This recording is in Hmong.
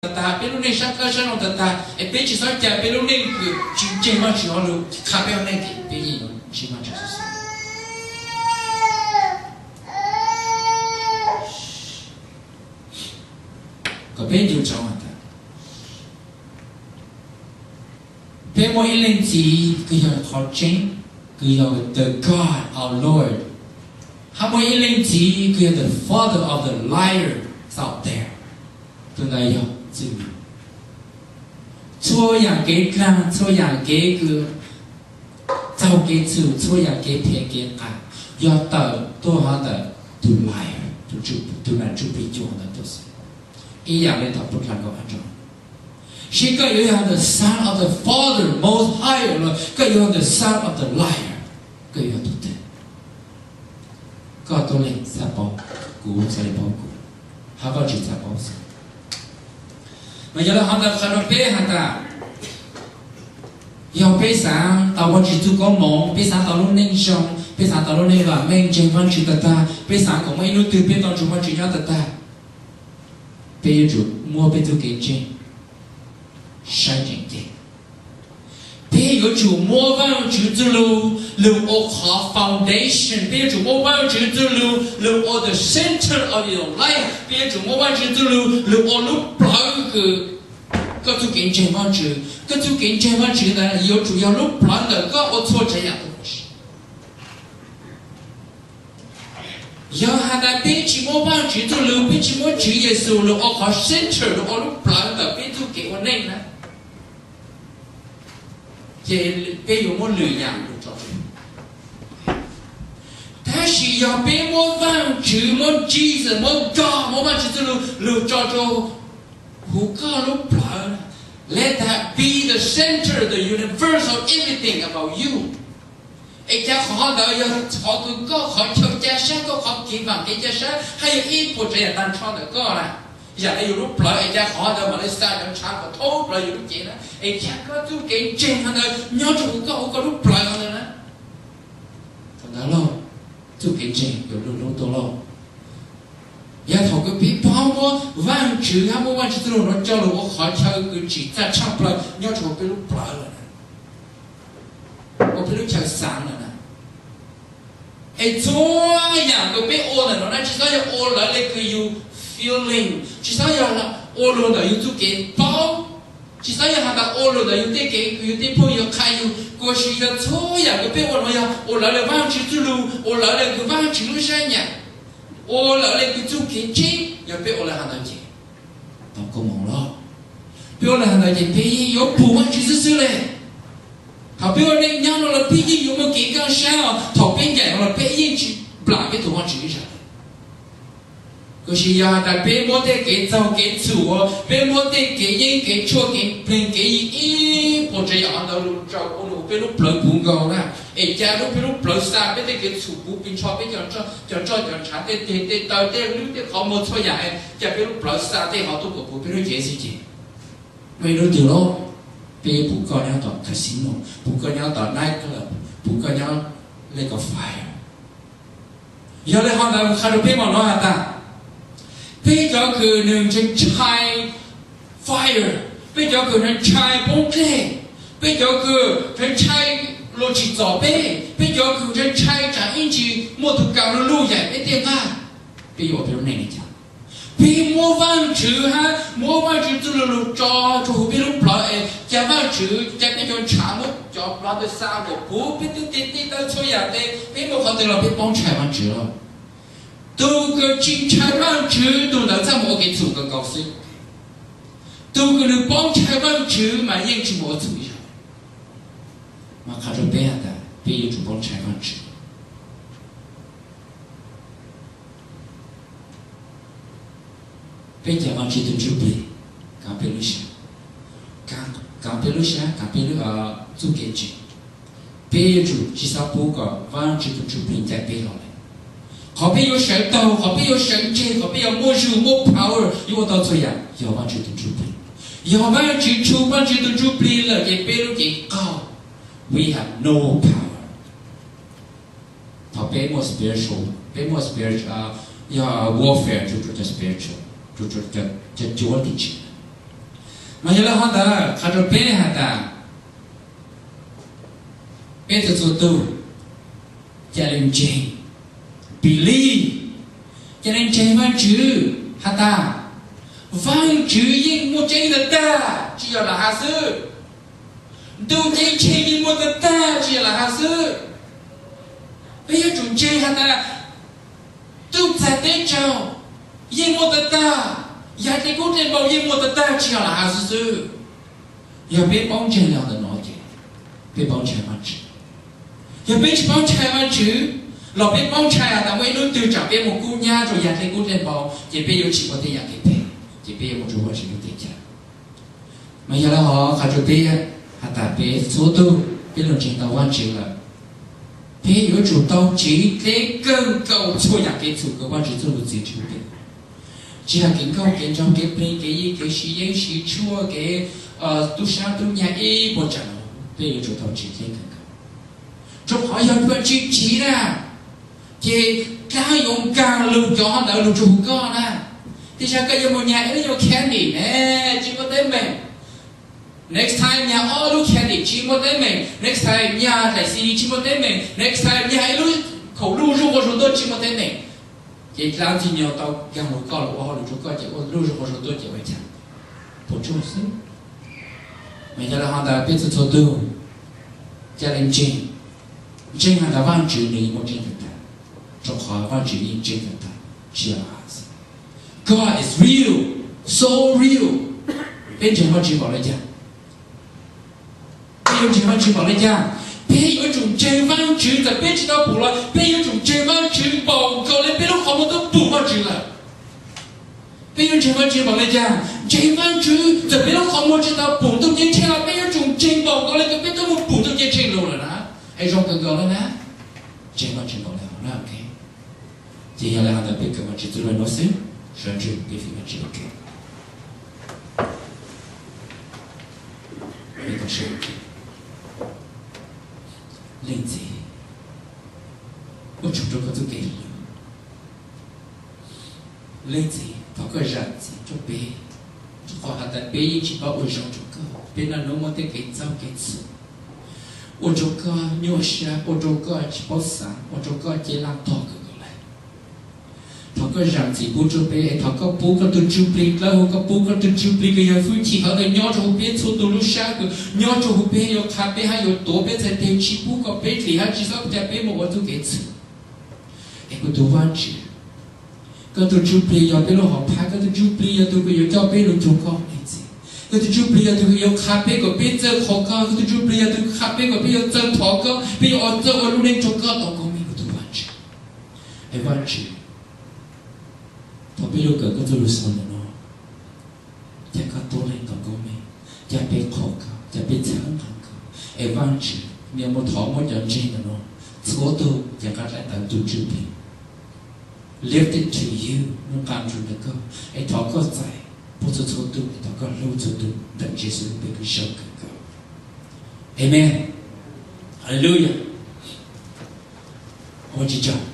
tag tag, peb lub neej sab qab sab zoo tag tag, es peb tsis txhob ca peb lub neej kws tsis ntseeg Vajtswv hauv lug qha peb ua neej, ces peb yeej yuav ntseeg Vajtswv xwb. Kom peb nco ntsoov has tas, peb muaj ib leej txiv kws yog qhov tseeb, kws yog the God our Lord. Hab muaj ib leej txiv kws yog the father of the liars out there. Tug ntawd yog Txwj Laug. Txhua yaam kev dlaag, txhua yaam kev kws txaug kev txhum, txhua yaam kev phem kev qas yog tawm tuaj hov ntawm tug liar, tug nam ntsuj plig cuag ntawd tuaj xwb. Ib yaam le thaum peb dlaag koom hab nrug, seb koj yuav yog the son of the Father Most High los koj yuav yog the son of the liar, koj yuav yog tug twg? Koj tuab leeg txhaj paub, kuv txhaj le paub kuv, hab Vajtswv txhaj paub xwb. Mas yog le hov ntawd qha rua peb has tas, yog peb xaav tau Vajtswv txuj koob moov, peb xaav tau lub neej zoo, peb xaav tau lub neej vam meej ntseeg Vajtswv tag tag, peb xaav kom muaj ib hnub twg peb tau nrug Vajtswv nyob tag tag, peb yuav tsum muab peb txuj kev ntseeg saib tseem ceeb. Peb yuav tsum muab Vajtswv txuj lug lug ua qhov foundation, peb yuav tsum muab Vajtswv txuj lug lug ua the center of your life, peb yuav tsum muab Vajtswv txuj lug lug ua lub plawv kws koj txuj kev ntseeg Vajtswv, koj txuj kev ntseeg Vajtswv ntawd yuav tsum yog lub plawv ntawm koj ua txhua tsav yaam. Yog has tas peb tsis muab Vajtswv txuj lug, peb tsis muab Tswv Yexus lug ua qhov center, lug ua lub plawv ntawm peb txuj kev ua neej na, ces peb yuav muab lwm yaam lug tso. Tab sis yog peb muab Vajtswv, muab Jesus, muab God, muab Vajtswv txuj lug lug tso rua huv koj lub plawv, let that be the center, the universe of everything about you. Es ca qhov ntawd yog qhov kws koj qhov chaw ca sab, koj qhov kev vaam kev ca sab, hab yog ib puas tsav yaam taag nrho ntawm koj na. Yaam le yug lub plawv es ca qhov ntawd mam le xa cov ntshav kom thoob plawv yug lub cev na. Es ca koj txuj kev ntseeg ntawd nyob rua huv koj, huv koj lub plawv ntawd na. Thaum ntawd lauj, txuj kev ntseeg yuav lug lub tuaj lauj. Yog thaum kws peb paub muab Vajtswv hab muab Vajtswv txuj lug nuav coj lug ua qhov chaw kws tsim txaj tshaaj plawg nyob rua huv peb lub plawv lawm na, ua peb lub chaw xaav lawm na. Es txhua yaam kws peb ua ntawm nuav na, tsis xob yog ua lawv le kws yug feeling, tsis xob yog ua lug ntawm yug txuj kev paub, tsis xob yog has tas ua lug ntawm yug tej kev kws yug tej phooj ywg qha yug, kuas sis yog txhua yaam kws peb ua nuav yog ua lawv le Vajtswv txuj lug, ua lawv le kws Vajtswv lub sab nyam, ua lawv le kws txuj kev ntseeg, yog peb ua le has ntawd ces tau koob moov lawm. Peb ua le has ntawd ces peb yeej yuav pum Vajtswv xwb xwb le. Thaum peb ua neej nyob nuav los peb yeej yuav muaj kev kaj sab os, thaum peb ncaim nuav los peb yeej tsis nplam peb tus Vajtswv ib zag. Kuas sis yog has tas peb muab tej kev txaug kev txhum, peb muab tej kev yeeb kev tshuaj kev plig kev yig ib puas tsav yaam ntawd lug tso ua peb lub plawv puv nkaus na, es ca lub peb lub plawv xa peb tej kev txhum puv plig nrho peb cov ntsoj cov ntshav tej teg tej taw tej lwb tej qhov muag txhua yaam, ca peb lub plawv xa tej hov tuaj kom puv peb lub cev xwb ces muaj ib hnub twg lauj, peb pum koj nyob tom casino, pum koj nyob tom night club, pum koj nyob le kom fire. Yog le hov ntawd qha rua peb mog nuav has tas, peb cov kws nwg ntshai ntshai fire, peb cov kws ntshai ntshai poob dlej, peb cov kws ntshai ntshai luag tsim txom peb, peb cov kws ntshai ntshai tsam ib ntsis muaj tug kam lug luj yaim peb tej nqaj, peb yuav ua peb lub neej li cas? Peb muab Vaajtswv hab muab Vaajtswv txuj lug lug tso rua huv peb lub plawv es ca Vaajtswv ca peb cov ntshav muab cov plawv ntawd xa kom puv peb tej teg tej taw txhua yaam tes, peb muaj qhov twg los peb paub ntshai Vaajtswv lawm. Tug kws tsis ntshai Vaajtswv tug ntawd txhaj moog ua kev txhum kawg nkaus xwb. Tug kws nwg paub ntshai Vaajtswv mas yeej tsis moog ua txhum ib zag. Mas qha rua peb has tas peb yuav tsum paub ntshai Vaajtswv. Peb ca Vaajtswv tug ntsuj plig kaav peb lub sab, kaav peb lub sab, kaav peb lub txuj kev ntseeg. Peb yuav tsum tsis xav pub kom Vaajtswv tug ntsuj plig ncaim peb los le. Qhov peb yuav sawv taug, qhov peb yuav sawv ntseg, qhov peb yuav muaj zug muaj power, yuav ua tau txhua yaam yog Vaajtswv tug ntsuj plig. Yog Vaajtswv tshu Vaajtswv tug ntsuj plig lawm ces peb lub cev qaug. We have no power. Thaum peb muaj spiritual, peb muaj spiritual, yog warfare rua cov spiritual, rua cov cuab tim tswv. Mas yog li hov ntawd qhia rau peb has tas, peb txhua txhua tug ca le ntseeg, believe, ca le ntseeg Vaajtswv has tas, Vaajtswv yeej muaj tseeb tag tag, tsi yog lam has xwb. Ntuj ceeb tsheej yeej muaj tag tag, tsi yog lam has xwb. Peb yuav tsum ntseeg has tas, ntuj txag teb tsaug yeej muaj tag tag, yaj dlej kub dlej npau yeej muaj tag tag, tsi yog lam has xwb xwb. Yog peb paub ntseeg li ntawm no ces peb paub ntshai Vaajtswv. Yog peb tsi paub ntshai Vaajtswv, los peb paub ntshai has tas muaj ib hnub twg tsam peb moog kub nyab rua yaj dlej kub dlej npau, ces peb yuav tsi ua tej yam kev phem, ces peb yuav moog rua Vaajtswv lub teb chaws. Mas yog li hov qhia rua peb has tas peb txhua tug peb lug ntseeg tau Vaajtswv lawm, peb yuav tsum tau tsiv dleb kawg nkaus txhua yam kev txhum kws Vaajtswv txuj lug txwv rua peb. Tsi has kev nkauj kev nraug, kev plig kev yig, kev siv yeeb siv tshuaj, kev tub sab tub nyag ib puas tsaam, peb yuav tsum tau tsiv dleb kawg nkaus. Rua qhov yog Vaajtswv tsiv na, ces dlaab yuav nkaag lug cov ntawd lug rua huv koj na. Tej zag koj yuav moog nyag ib lub nyuag candy ne, tsi muaj teeb meem. Next time nyag ob lub candy, tsi muaj teeb meem. Next time nyag daim C D, tsi muaj teeb meem. Next time nyag ib lub khaum luj zuj quas zug tuaj, tsi muaj teeb meem. Ces dlaab ntxwg nyoog tau nkaag lug koj lug ua hauj lwm rua koj ces ua luj zuj quas zug tuaj ces ua caag? Puas tsuaj xwb. Mas yog li hov ntawd peb txhua txhua tug ca le ntseeg, ntseeg has tas Vaajtswv nwg yeej muaj tseeb tag tag, rua qhov Vaajtswv yeej tseeb tag tag, tsi yog lam has xwb. God is real, so real. Peb ntseeg Vaajtswv npaum le caag? Peb yuav ntseeg Vaajtswv npaum le caag? Peb yuav tsum ntseeg Vaajtswv, txawm peb tsi tau pum los peb yuav tsum ntseeg Vaajtswv npaum nkaus le peb lub qhov muag tuaj pum Vaajtswv lawm. Peb yuav ntseeg Vaajtswv npaum le caag? Ntseeg Vaajtswv, txawm peb lub qhov muag tsi tau pum Ntuj Ceeb Tsheej los peb yuav tsum ntseeg npaum nkaus le kws peb tuaj moog pum Ntuj Ceeb Tsheej lug lawm na. Es zoo kawg nkaus le na, ntseeg Vaajtswv npaum le hov na, ok. Ces yog li hov ntawd peb kawm Vaajtswv txuj lug nuav xwb, sawv ntsug peb fim Vaajtswv ua ke. Leej Txiv, ua tsaug rua koj txuj kev hlub. Leej Txiv, thov koj zaam txim rua peb, rua qhov has tas peb yeej tsi paub ua zoo rua koj, peb naj nub muaj tej kev txhaum kev txhum, ua rua koj nyuaj sab, ua rua koj tsi paub xaav, ua rua koj cev laaj tog kawg nkaus le. Thov koj zaam txim pub rua peb, es thov koj pub koj tug Ntsuj Plig dlawb huv, koj pub koj tug Ntsuj Plig kws yog hwj chim hov ntawd nyob rua huv peb txhua tug lub sab, kws nyob rua huv peb, yuav qha peb hab yuav tuav peb txhais teg, tsi pub kom peb dlim hab tsi xob ca peb moog ua txuj kev txhum. Es kuv tug Vaajtswv, koj tug Ntsuj Plig yog peb lub hom phaj, koj tug Ntsuj Plig yog tug kws yuav coj peb lug cuag koj, Leej Txiv. Koj tug Ntsuj Plig yog tug kws yuav qha peb kom peb txawj qhuas koj, koj tug Ntsuj Plig yog tug qha peb kom peb yuav txawj thov koj, peb yuav txawj ua lub neej rua koj, tau koob meej kuv tug Vaajtswv. Es Vaajtswv, thov peb lug kawm koj txuj lug xaus ntawm no, ca koj tuab leeg tau koob meej, ca peb qhuas koj, ca peb txhawb nqaa koj. Es Vaajtswv, nyias muaj thov muab cov ntseeg ntawm no, txhua tug ca nqa dlaim ntawv tug Ntsuj Plig, lift it to you, muab nqa rua ntawm koj, es thov koj txais puab txhua txhua tug, es thov koj hlub txhua tug, ntawm Yexus lub npe kws zoo kawg nkaus. Amen. Hallelujah. Ua tsaug.